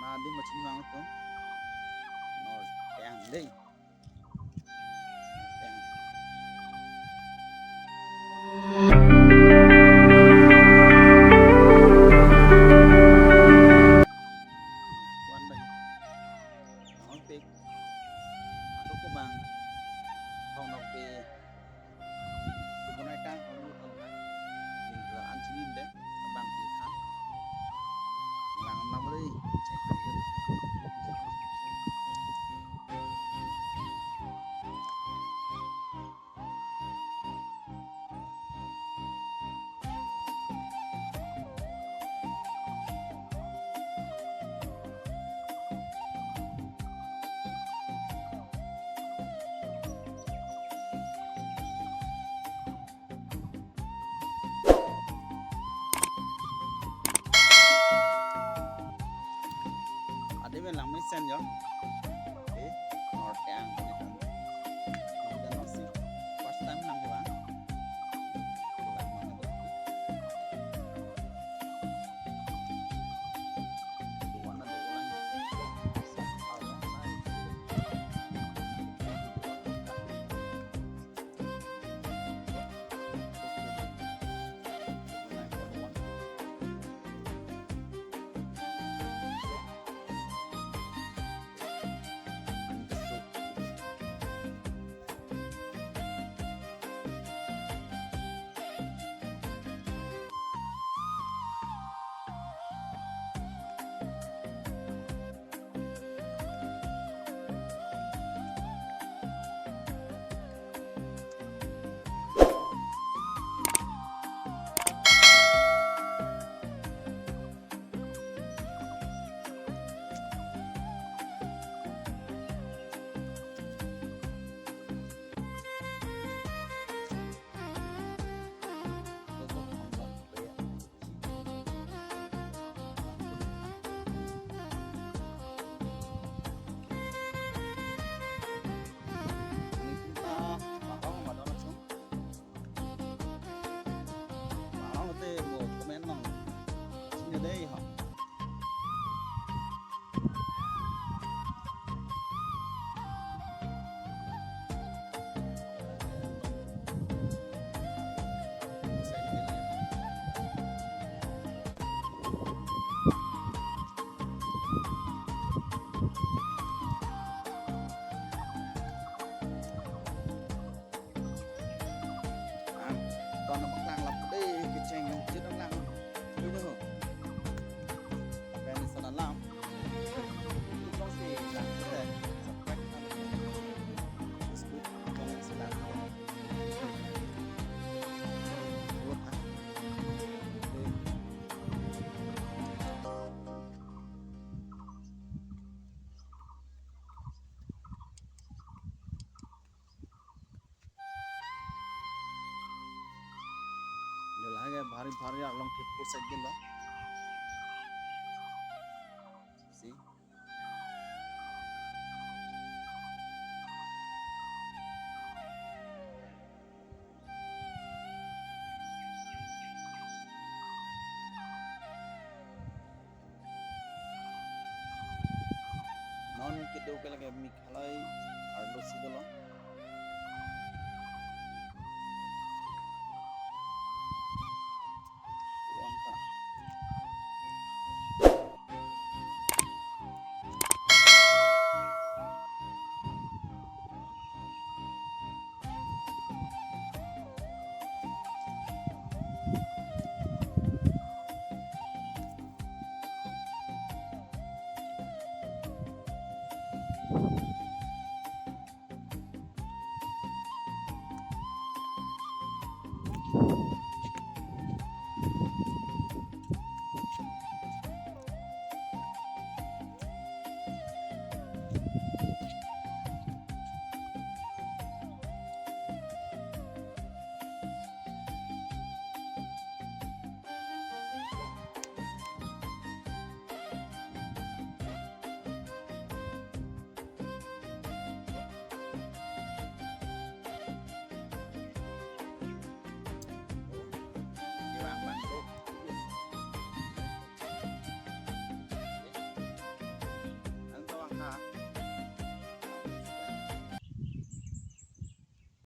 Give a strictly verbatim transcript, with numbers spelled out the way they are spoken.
Adim machin bang tu. North Teang dei. Teang. Wan bai. Wan pik. Ato ko bang. Hong nok pe. Kunai kang hong nok tong kan. Ning la an chini de. Abang pi khan. Lang nam ri. Check. Adi ben lang mesen jo. Eh, North Teang. First time lang ke bang. Ang ton abang lang lap dei kecheng jut abang lang. Dei ho. Apa yang sana lang? Itu dong si lang kita. Subscribe kan. Facebook dong si lang. Buat ah. Dei. Yo lake bhari bhari arlong thip pusek gelo. Si. Non kedo ke lake Meghalaya arlo si dolo.